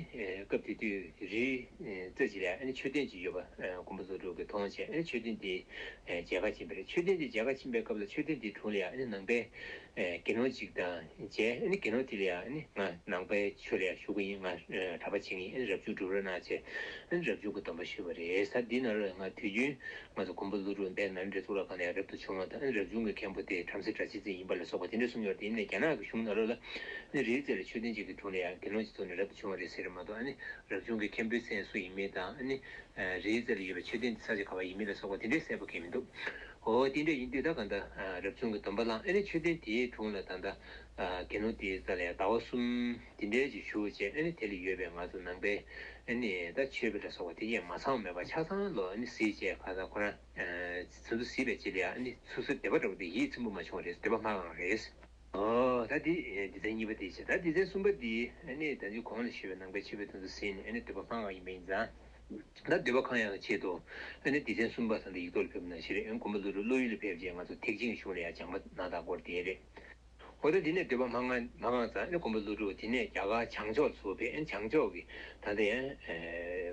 སྐབས་དེ་དུས་རིའི་རྩེ་གཅིག་ལ་ཡང་ཨ་ནི་མཆོད་རྟེན་གཅིག་ཡོད་པ་མགོན་པོ་ཀླུ་སྒྲུབ་ཀྱིས་མཐོང་བྱས་ཨ་ནི་མཆོད་རྟེན་དེ་མཇལ་ཁ་ཕྱིན་པ་རེད། མཆོད་རྟེན་དེ་མཇལ་ཁ་ཕྱིན་པའི་སྐབས་ལ་མཆོད་རྟེན་དེའི་དྲུང་ལ་ཡང་ཨ་ནི་ནང་པའི་དགེ་སློང་གཅིག་དང་མཇལ། ཨ་ནི་དགེ་སློང་དེ་ལ་ཡང་ཨ་ནི་ང་ནང་པའི་ཆོས་ལ་ཡང་ཞུགས་ཀྱི་ཡིན། ང་གྲྭ་པ་བྱེད་ཀྱི་ཡིན། ཨ་ནི་རབ་བྱུང་སྒྲུབ་རོགས་གནང་བྱས་ཨ་ནི་རབ་བྱུང་གི་སྡོམ་པ་ཞུས་པ་རེད། ད་འདི་ནང་ལ་ང་དུས་རྒྱུན་ང་ཚོ་མགོན་པོ་ཀླུ་སྒྲུབ་དཔལ་ནཱ་ལེནྡྲའི་གཙུག་ལག་ཁང་ལ་ཡང་རབ་ཏུ་བྱུང་བ་དང་ཨ་ནི་རབ་བྱུང་གི་མཁན་པོ་དེ་བྲམ་ཟེ་སྒྲ་གཅན་འཛིན་ཡིན་པ་ལ་སོགས་པ་དེ་འདྲ་གསུངས་ཡོད་རེད། དེ་ཡིན་ནའི་རྒྱ་ནག་གི་གཞུང་ནང་ལོགས་ལ་ཨ་ནི་རིའི་རྩེ་ལ་མཆོད་རྟེན་གཅིག་གི་དྲུང་ལ་ཡང་དགེ་སློང་གཅིག་ཚོགས་ནས་རབ་ཏུ་བྱུང་བ་རེད་ཟེར་རེད་མ་གཏོགས་ཨ་ནི་རབ་བྱུང་གི་མཁན་པོའི་མཚན་སུ་ཡིན་མིན་དང་ཨ་ནི། རིའི་རྩེ་ལ་ཡོད་པའི་མཆོད་རྟེན་དེ་ས་ཆ་ག་པར་ཡིན་མིན་ལ་སོགས་པ་དེ་འདྲའི་གསལ་པོ་གང་ཡང་མི་འདུག་འོ་དེ་འདྲ་ཡིན་དུས་ད་གང་ལྟར་རབ་བྱུང་གི་སྡོམ་པ་བླངས་ཨ་ནི་མཆོད་རྟེན་དེའི་དྲུང་ལ་ད་ལྟ་དགེ་སློང་དེའི་རྩ་ལ་ཡང་ཟླ་བ་གསུམ་དེ་འདྲའི་ཅིག་བཞུགས་བྱས་ཨ་ནི་དེ་ལ་ཡོད་པའི་ང་ཚོ་ནང་པའི་ཨ་ནི་ད་མཆོད་པ་ལ་སོགས་པ་དེ་ཡང་མ་ཚང་མེད་པ་ཆ་ཚང་ལོ་ཨ་ནི་གཟིགས་བྱས་གང་ལྟར་ཁོ་རང་དེ་ཚོ་གཟིགས་པའི་རྗེས་ལ་ཡང་ཨ་ནི་སོ་སོའི་འདོད་པ་འདྲ་པོ་དེ་ཡིད་ཚིམ་པོ་མ་བྱུང་བ་རེད། འདོད་པ་མ་ཁེངས་རེད། ཨོ། ད་འདི་སྡེ་ཚན་གཉིས་པ་དེ་བྱས། ད་སྡེ་ཚན་གསུམ་པ་འདི་ཨ་ནི་ད་ཅི་གོང་ལ་ཞུས་པའི་ནང་པའི་མཆོད་པའི་དོན་དུ་ཟིན་ནས་ཨ་ནི་འདོད་པ་ཁེངས་ཡག་ཡིན་པ་ཡིན་ཙང་། ད་འདོད་པ་ཁེངས་ཡག་གི་ཆེད་དུ་ཨ་ནི་སྡེ་ཚན་གསུམ་པ་ད་ལྟ་ཡིག་ཐོག་ལ་ཕེབས་པ་ནང་བཞིན་རེད། ཨ་ནི་མགོན་པོ་ཀླུ་སྒྲུབ་བློ་ཡུལ་ལ་ཕེབས་རྗེས་ང་ཚོ་ཐེག་ཆེན་གཞུང་ལ་ཡང་སྦྱངས་པ་གནང་སྟངས་སྐོར་དེ་རེད། འོ་ད་འདི་ནས་འདོད་པ་མ་ཁེངས་མ་ཁེངས་ཙང་ཨ་ནི་མགོན་པོ་ཀླུ་སྒྲུབ་དེ་ནས་རྒྱ་གར་བྱང་ཕྱོགས་སུ་ཕེབས། ཨ་ནི་བྱང་ཕྱོགས་ཀྱི་ད་ལྟ་ཡང་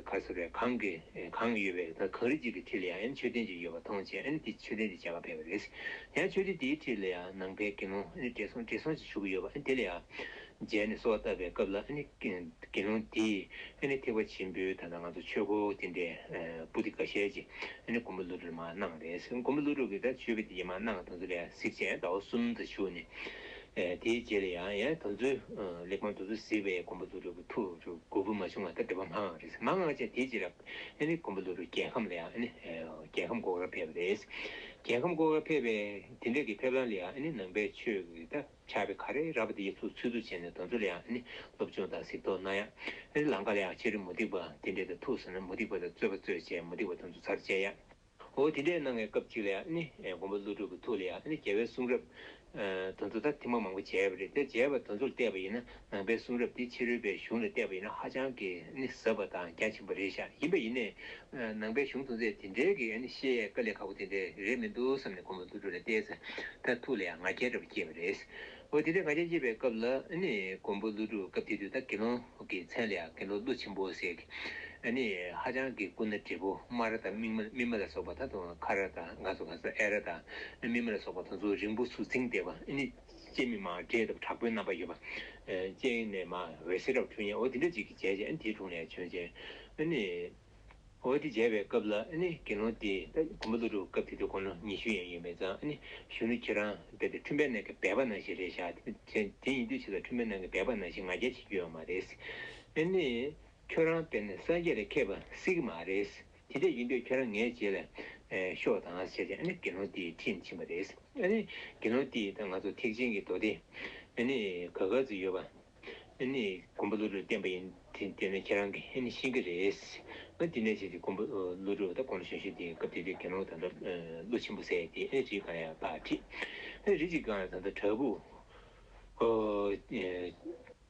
ག་རེ་ཟེར་རེད། གངས་ཀྱི་གངས་ཡོད་པའི་ད་གངས་རི་གཅིག་གི་འཁྲིས་ལ་ཡང་ཨ་ནི་མཆོད་རྟེན་ཅིག་ཡོད་པ་མཐོང་བྱས་ཨ་ནི་དེ་མཆོད་རྟེན་དེ་མཇལ་ཁ་ཕེབས་པ་རེད། ཡང་མཆོད་རྟེན་དེའི་འཁྲིས་ལ་ཡང་ནང་པའི་དགེ་སློང་ཨ་ནི་བགྲེས་སོང་བགྲེས་སོང་ཅིག་བཞུགས་ཀྱི་ཡོད་པ་ཨ་ནི་དེ་ལ་ཡང་མཇལ་ནས་གསོལ་བ་བཏབ་པའི་སྐབས་ལ་ཨ་ནི་དགེ་སློང་དེས་ཨ་ནི་ཐེག་པ་ཆེན་པོའི་ད་ལྟ་ང་ཚོ་ཆོས་འཁོར་དེ་འདྲའི་པོ་ཏི་འགའ་ཤས་ཅིག་ཨ་ནི་མགོན་པོ་ཀླུ་སྒྲུབ་ལ་མར་གནང་རེད། མགོན་པོ་ཀླུ་སྒྲུབ་ཀྱིས་ད་མཆོད་པ་དེ་ཡི་མར་གནང་དེ་ཚོ་ལ་ཡང་གཟིགས་བྱས་ཟླ་བ་གསུམ་ཙམ་བཞུགས་ནས། དེའི་རྗེས་ལ་ཡང་ཡང་དེ་ཚོའི་གླེགས་བམ་དེ་ཚོ་གཟིགས་པས་མགོན་པོ་ཀླུ་སྒྲུབ་ཀྱི་ཐུགས་སུ་མགུ་འབུལ་མ་བྱུང་བ་ད་འདོད་པ་མ་ཁེངས་རེད། མ་ཁེངས་བྱས་དེའི་རྗེས་ལ་ཨ་ནི་མགོན་པོ་ཀླུ་སྒྲུབ་རྒྱལ་ཁམས་ལ་ཡང་ཨ་ནི་རྒྱལ་ཁམས་སྐོར་ག་ཕེབས་པ་རེད། རྒྱལ་ཁམས་སྐོར་ག་ཕེབས་པའི་དེ་འདྲ་གི་ཕེབས་ལམ་ལ་ཡང་ཨ་ནི་ནང་པའི་ཆོས་ཀྱི་ད་ཕྱག་དཔེ་ག་རེ་རག་པ་དེ་ཡིག་ཚུགས་ཚུགས་ཚུགས་བྱས་ནས་དེ་ཚོ་ལ་ཡང་ཨ་ནི་སློབ་སྦྱོང་དང་གཟིགས་རྟོག་གནང་ཡག་ཨ་ནི་ལམ་ཁ་ལ་ཡང་ཕྱི་རོལ་མུ་སྟེགས་པ་དེ་འདྲ་དང་ཐུག་སོང་ན་མུ་སྟེགས་པ་དང་རྩོད་པ་རྩོད་བྱས་མུ་སྟེགས་པ་དེ་ཚོ་ཚར་བཅད་ཡག་འོ་དེ་འདྲའི་གནང་བའི་སྐབས་གཅིག་ལ་ཡང་ཨ་ནི་མགོན་པོ་ཀླུ་སྒྲུབ་ཀྱི་ཐུགས་ལ་ཡང་ཨ་ནི་རྒྱལ་བའི་གསུང་རབ་དེ་ཚོ་ད་ཐེངས་མ་མང་པོ་མཇལ་བ་རེད། དེ་མཇལ་བ་དེ་ཚོར་བལྟས་པ་ཡིན་ན་ནང་པའི་གསུང་རབ་དེ་ཕྱི་རོལ་པའི་གཞུང་ལ་བལྟས་པ་ཡིན་ན་ཧ་ཅང་གི་ཨ་ནི་ཟབ་པ་དང་རྒྱ་ཆེན་པོ་རེད་ཤག་ཡིན་པ་ཡིན་ནའི་ནང་པའི་གཞུང་དེ་ཚོས་དེ་འདྲའི་གི་ཨ་ནི་བཤད་ཡས་དཀའ་ལས་ཁག་པོ་དེ་འདྲ་རེད་མི་འདུག་བསམ་ནས་མགོན་པོ་ཀླུ་སྒྲུབ་ལ་བལྟས་ཚེ་ད་ཐུགས་ལ་ཡང་ང་རྒྱལ་འདྲ་པོ་སྐྱེས་པ་རེད། འོ་དེ་འདྲའི་ང་རྒྱལ་སྐྱེས་པའི་སྐབས་ལ་ཨ་ནི་མགོན་པོ་ཀླུ་སྒྲུབ་སྐབས་དེ་དུས་ད་དགེ་སློང་གི་མཚན་ལ་ཡང་དགེ་སློང་ཀླུ་ཆེན་པོ་ཟེར་གི་ཨ་ནི་ཧ་ཅང་གི་སྐུ་ན་བགྲེས་པོ། སྨ་ར་དང་སྨིན་མ་སྨིན་མ་ལ་སོགས་པ་ད་དུང་ཁ་ར་དང་ང་ཚོ་ག་ས་ཨེ་ར་དང་སྨིན་མ་ལ་སོགས་པ་དེ་ཚོ་རིང་པོ་ཚུར་འཛིངས་བསྡད་པ། ཨ་ནི་སྤྱན་མི་མ་བགྲད་དང་དྲག་པོའི་རྣམ་པ་ཡོད་པ། སྤྱན་ནས་མ་འོད་ཟེར་འདྲ་པོ་འཕྲོ་མཁན་འོ་དེ་འདྲ་ཅིག་གི་མཇལ་བྱས་ཨ་ནི་དེའི་དྲུང་ལ་ཡང་བྱོན་བྱས་ཨ་ནི། འོ་དེ་མཇལ་བའི་སྐབས་ལ་ཨ་ནི་དགེ་སློང་དེས་ད་མགོན་པོ་ཀླུ་སྒྲུབ་སྐབས་དེ་དུས་དགུང་ལོ་ཉི་ཤུ་ཡང་ཡོད་མེད་ཙང་ཨ་ནི་གཞོན་ནུ་ཁྱོད་རང་རྦད་དེ་འཁྲུན་པའི་ནང་གི་སྦལ་པ་ནང་བཞིན་རེད་ཤག་དེ་དེ་ཡིན་དུས་ཆེད་དུ་འཁྲུན་པའི་ནང་གི་སྦལ་པ་ནང་བཞིན་ང་རྒྱལ་བྱེད་རྒྱུ་ཡོད་མ་རེད། ཨ་ནི། ཁྱོད་རང་དཔེར་ན་སངས་རྒྱས་ལ་མཁས་པ་སྲིད་ཀྱི་མ་རེད། དེ་འདྲ་ཡིན་དུས་ཁྱོད་རང་ངའི་རྗེས་ལ་ ཨེ་ཤོག་དང་ཟེར་ཏེ་ཨ་ནི་དགེ་སློང་དེ་ཁྲིད་ཕྱིན་པ་རེད། ཨ་ནི་དགེ་སློང་དེ་ད་ང་ཚོ་ཐེག་ཆེན་གྱི་མདོ་སྡེ་ཨ་ནི་ག་ག་ཚོད་ཡོད་པ། ཨ་ནི་མགོན་པོ་ཀླུ་སྒྲུབ་བསྟན་པ་ཡིན། དེ་དེ་ནས་ཁྱེད་རང་གིས་ཨ་ནི་ཤེས་ཀྱི་རེད། ཨ་དེ་ནས་བྱས་ཏེ་མགོན་པོ་ཀླུ་སྒྲུབ་ད་དགུང་ལོ་གཞོན་གཞོན་དེ་སྐབས་དེ་དུས་དགེ་སློང་ད་ལྟ་ཀླུ་ཆེན་པོ་ཟེར་ཡས་དེ་ཨ་ནི་རི་སྒང་ཡར་ཕར་ཁྲིད། ཨ་ནི་རི་གཅིག་སྒང་ལ་ད་ལྟ་བྲག་ཕུག་ཨོ་ཨེ་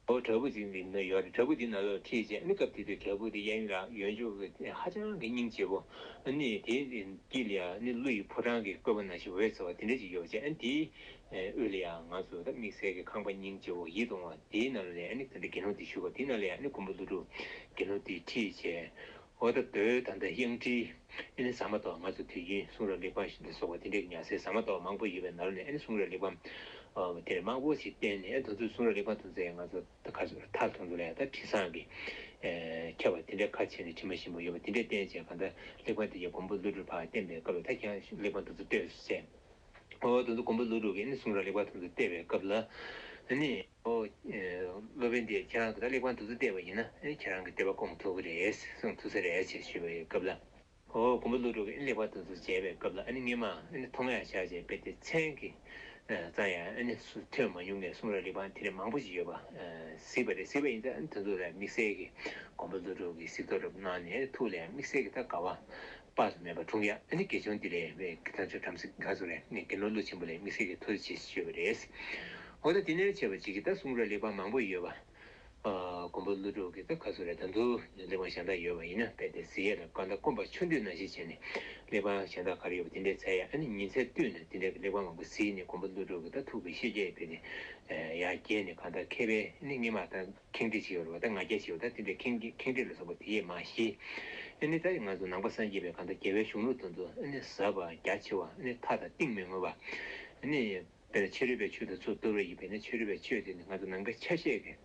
ཨོ་བྲག་ཕུག་ཅིག་འདི་ན་ཡོད་རེད། བྲག་ཕུག་འདི་ན་ལོགས་ཁྲིད་བྱས་ཨ་ནི་སྐབས་དེ་དུས་བྲག་ཕུག་དེ་གཡས་གཡོན་ལ་ཡོད་འཇུག་གི་ཧ་ཅང་གི་སྙིང་རྗེ་བོ། ཨ་ནི་དེའི་དཀྱིལ་ལ་ཡང་ཨ་ནི་ཀླུ་ཡི་ཕོ་བྲང་གི་བཀོད་པ་ནང་བཞིན་འོད་ཚ་བ་དེ་འདྲ་ཅིག་ཡོད་བྱས། ཨ་ནི་དེའི་ཨེ་དབུས་ལ་ཡང་ང་ཚོ་ད་དམིགས་བསལ་གྱི་ཁང་པ་སྙིང་རྗེ་བོ་ཡིད་དུ་འོང་བ་དེའི་ནང་ལ་ཨ་ནི་ད་ལྟ་དགེ་སློང་དེ་བཞུགས་པ་དེའི་ནང་ལ་ཡང་ཨ་ནི་མགོན་པོ་ཀླུ་སྒྲུབ་དགེ་སློང་དེ་ཁྲིད་བྱས། འོ་ད་མདོའི་ད་ལྟ་དབྱངས་ཁྲིད་ཨ་ནི་ཟ་མ་ཏོག་ང་ཚོ་དུས་རྒྱུན་གསུང་རབ་གླེགས་བམ་ཞིག་ལ་སོགས་པ་དེ་འདྲའི་ཉར་སའི་ཟ་མ་ཏོག་མང་པོ་ཡོད་པའི་ནང་ནས་ཨ་ནི་གསུང་རབ་གླེགས་བམ་ཨ་དེ་མང་པོ་ཞིག་བསྟན་ནས། ཨ་དེ་ཚོའི་གསུང་རབ་གླེགས་བམ་དེ་ཚོ་ཡང་ང་ཚོ་ད་ག་ཚོད་མཐའ་དེ་ཚོ་ལ་ཡང་ད་དྲི་བཟང་གི་ཨེ་ཁྱབ་པ་དེ་འདྲའི་ཁ་ཕྱེ་ནས་དྲི་མ་ཞིམ་པོ་ཡོད་པ་དེ་འདྲའི་བསྟན་བྱས། གང་ལྟར་གླེགས་བམ་དེ་ཡང་མགོན་པོ་ཀླུ་སྒྲུབ་ཕར་བསྟན་པའི་སྐབས་ལ་ད་ཁྱེད་རང་གླེགས་བམ་དེ་ཚོ་ལྟོས་ཟེར། ཨོ་དེ་ཚོ་མགོན་པོ་ཀླུ་སྒྲུབ་ཀྱིས་ནི་གསུང་རབ་གླེགས་བམ་དེ་ཚོ་བལྟས་པའི་སྐབས་ལ་ནི། ཨོ་ཨེ་སློབ་དཔོན་འདིས་ཁྱེད་རང་གི་ད་གླེགས་བམ་དེ་ཚོ་བལྟས་པ་ཡིན་ན་ཨེ་ཁྱེད་རང་གི་འདོད་པ་སྐོང་ཐུབ་ཀྱི་རེད། གསུང་ཐུབ་ས་རེད་ཅེས་ཞུས་པའི་སྐབས་ལ། ཨོ་མགོན་པོ་ཀླུ་སྒྲུབ་ཀྱིས་ཨེ་གླེགས་བམ་དེ་ཚོ་མཇལ་བའི་སྐབས་ལ་ཨ་ནི་སྔས་མ་ཨ་ནི་མཐོང་ཡག་བཞག་བྱས་དཔེ་དེ་མཚན་གྱི་རྩ་ཡང་ཨ་ནི་སུ་ཐོས་མ་མྱོང་བའི་གསུང་རབ་གླེགས་བམ་དེ་འདྲ་མང་པོ་ཞིག་ཡོད་པ་གཟིགས་པ་རེད། གཟིགས་པ་ཡིན་ཙང་ཨ་ནི་དེ་ཚོ་ལ་དམིགས་བསལ་གྱི་མགོན་པོ་ཀླུ་སྒྲུབ་ཀྱིས་གཟིགས་རྟོག་རབ་གནང་ནས་ཨ་ནི་ཐུགས་ལ་ཡང་དམིགས་བསལ་གྱི་ད་དགའ་བ་དཔག་ཏུ་མེད་པ་འཁྲུངས་ཡ། ཨ་ནི་དགེ་སློང་འདི་ལས་བའི་ད་ཆོས་བྲམ་ཟེ་ག་ཚོད་རེད། ནི་དགེ་སློང་ཀླུ་ཆེན་པོ་ལས་དམིགས་བསལ་གྱི་ཐུགས་རྗེ་ཆེ་ཞུས་པ་རེད། འོ་ད་དེ་ནས་བྱས་པ་ཅིག་གིས་ད་གསུང་རབ་གླེགས་བམ་མང་པོ་ཡོད་པ། ཨ་མགོན་པོ་ཀླུ་སྒྲུབ་ཀྱིས་ད་ག་ཚོད་རེད། ད་དུང་གླེགས་བམ་གཞན་དག་ཡོད་པ་ཡིན་ན་དཔེ་དེ་གཟིགས་ཡས་ལ་གང་ལྟར་སྐོམ་པ་ཆུ་འདོད་ནང་བཞིན་བྱས་ནས་གླེགས་བམ་གཞན་དག་ག་རེ་ཡོད་པ་དེ་འདྲས་འཚོལ་ཡ། ཨ་ནི་ཉིན་མཚན་བསྟུན་ནས་དེ་འདྲས་ཀྱི་གླེགས་བམ་མང་པོ་གཟིགས་ནས་མགོན་པོ་ཀླུ་སྒྲུབ་ཀྱི་ད་ཐུགས་ཀྱི་བཤེས་གཉེན་དཔེ་དེ་ཡར་རྒྱས་ནས་གང་ལྟར་མཁས་པའི་ཨ་ནི་སྔས་མ་ད་ཁེངས་དྲེགས་ཅིག་ཡོད་རེད་པ། ད་ང་རྒྱལ་ཅིག་ཡོད། ད་དེ་འདྲའི་ཁེངས་ཁེངས་དྲེགས་ལ་སོགས་པ་དེ་ཡས་མ་ཞི། ཨ་ནི་ད་ང་ཚོ་ནང་པ་སངས་རྒྱས་པའི་གང་ལྟར་རྒྱལ་བའི་གཞུང་ལུགས་དེ་ཚོ་ཨ་ནི་ཟབ་པ་རྒྱ་ཆེ་བ། ཨ་ནི་མཐའ་དང་གཏིང་མི་མངོན་པ། ཨ་ནི་དཔེར་ན་ཕྱི་རོལ་པའི་ཆོས་དང་ཚུར་བསྡུར་བ་ཡིན་པས་ན་ཕྱི་རོལ་པའི་ཆོས་དེ་ནི་ང་ཚོ་ནང་པའི་ཆ་ཤས་ཀྱི་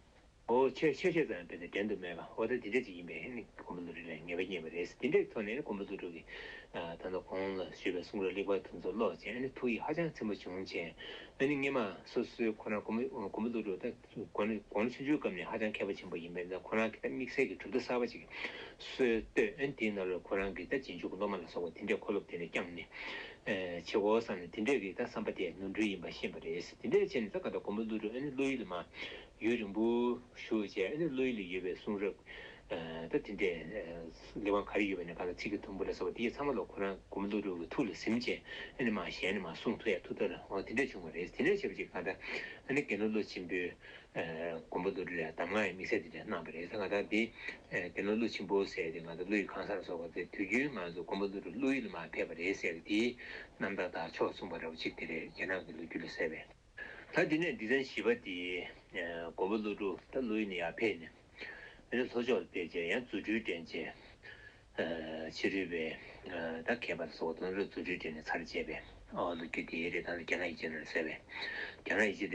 ཨོ་ཆོས་ཆ་ཤས་ཙམ་དཔེར་ན་འགྲན་དུ་མེད་པ། ཨོ་ད་དེ་འདྲ་ཅིག་ཡིན་པས་ཨ་ནི་མགོན་པོ་ཀླུ་སྒྲུབ་ལ་ངེས་པ་རྙེད་པ་རེད། དེ་འདྲའི་ཐོག་ནས་ཨ་ནི་མགོན་པོ་ཀླུ་སྒྲུབ་ཀྱིས་ད་ལྟ་གོང་ལ་ཞུས་པའི་གསུང་རབ་གླེགས་བམ་དེ་ཚོ་ཀློག་བྱས་ཨ་ནི་ཐུགས་ཡིད་ཧ་ཅང་ཚིམ་པོ་བྱུང་བྱས། ཨ་ནི་སྔས་མ་སོ་སོའི་ཁོ་རང་མགོན་པོ་མགོན་པོ་ཀླུ་སྒྲུབ་ད་དགུང་ལོ་དགུང་ལོ་ཆུང་ཆུང་སྐབས་ནས་ཧ་ཅང་མཁས་པ་ཆེན་པོ་ཡིན་པས་ན་ཁོ་རང་གིས་ད་དམིགས་བསལ་གྱི་གྲུབ་མཐའ་གསར་པ་ཅིག་སྲོལ་བཏོད། ཨ་ནི་དེའི་ནང་ལ་ཁོ་རང་གིས་ད་རྗེས་འཇུག་གི་སློབ་མ་ལ་སོགས་པ་དེ་འདྲའི་ཁོ་ལོབ་དེ་འདྲ་བསྐྱངས་ནས་ཨེ་བྱེད་དགོས་བསམ་ནས་དེ་འདྲའི་གི་ད་བསམ་པ་དེ་ནོར་འཁྲུལ་ཡིན་པ་ཤེས་པ་རེད། དེ་འདྲའི་བྱས་ནས་ད་ག་ད་མགོན་པོ་ཀླུ་སྒྲུབ་ཨ་ནི་ཀླུ་ཡུལ་ལ་མར་ཡུན་རིང་པོ་བཞུགས་བྱས། ཨ་ནི་ཀླུ་ཡུལ་ལ་ཡོད་པའི་གསུང་རབ་ཨ་ད་དེ་འདྲའི་ཨ་གླེགས་བམ་ག་རེ་ཡོད་པ་ཡིན་ན་གང་ལྟར་ཚིག་གི་དུམ་བུ་ལ་སོགས་པ་དེ་ཚང་མ་ལ་ཁོ་རང་མགོན་པོ་ཀླུ་སྒྲུབ་ཀྱི་ཐུགས་ལ་ཟིན་བྱས་ཨ་ནི་མར་གཞན་ནས་མར་གསུང་ཐུབ་ཡ་ཐུགས་གཏར་འོ་དེ་འདྲ་བྱུང་བ་རེད། དེ་འདྲ་བྱས་པ་ཅིག་གང་ལྟར་ཨ་ནི་དགེ་སློང་ཀླུ་ཆེན་པོས་ཨ་མགོན་པོ་ཀླུ་སྒྲུབ་ལ་གདམས་ངག་གི་དམིགས་བསལ་དེ་འདྲ་གནང་བ་རེད། ད་གང་ལྟར་འདི་ཨ་དགེ་སློང་ཀླུ་ཆེན་པོ་ཟེར་དེ་ང་ཚོ་ཀླུ་ཡི་གང་ཟག་ལ་སོགས་པ་དེ་དུས་རྒྱུན་ང་ཚོ་མགོན་པོ་ཀླུ་སྒྲུབ་ཀླུ་ཡུལ་ལ་མར་ཕེབས་པ་རེད་ཟེར་དེའི་རྣམ་ཐར་དང་ཕྱོགས་མཚུངས་པ་འདྲ་བོ་ཅིག་དེ་རེད། རྒྱ་ནག་གི་ལོ་རྒྱུས་ལ་གསལ་བས། ད་འདི་ནས་སྡེ་ཚན་བཞི་པ་དེ་ཨ་མགོན་པོ་ཀླུ་སྒྲུབ་ད་ཀླུ་ཡུལ་ནས་ཡར་ཕེབས་ནས་ཨ་ནི་ལྷོ་ཕྱོགས་ལ་ཕེབས་བྱས་ཡང་རྫུ་འཕྲུལ་འགྲན་བྱས། ཨ་ཕྱི་རོལ་པའི་ཨ་ད་མཁས་པ་ལ་སོགས་པ་དང་རྫུ་འཕྲུལ་འགྲན་ནས་ཚར་བཅད་པའི་ཨ་ལོ་རྒྱུས་དེ་རེད། ད་ལྟ་རྒྱ་ནག་ཡིག་ཆ་ནང་ལ་གསལ་བས། རྒྱ་ནག་ཡིག་ཆ་དེ།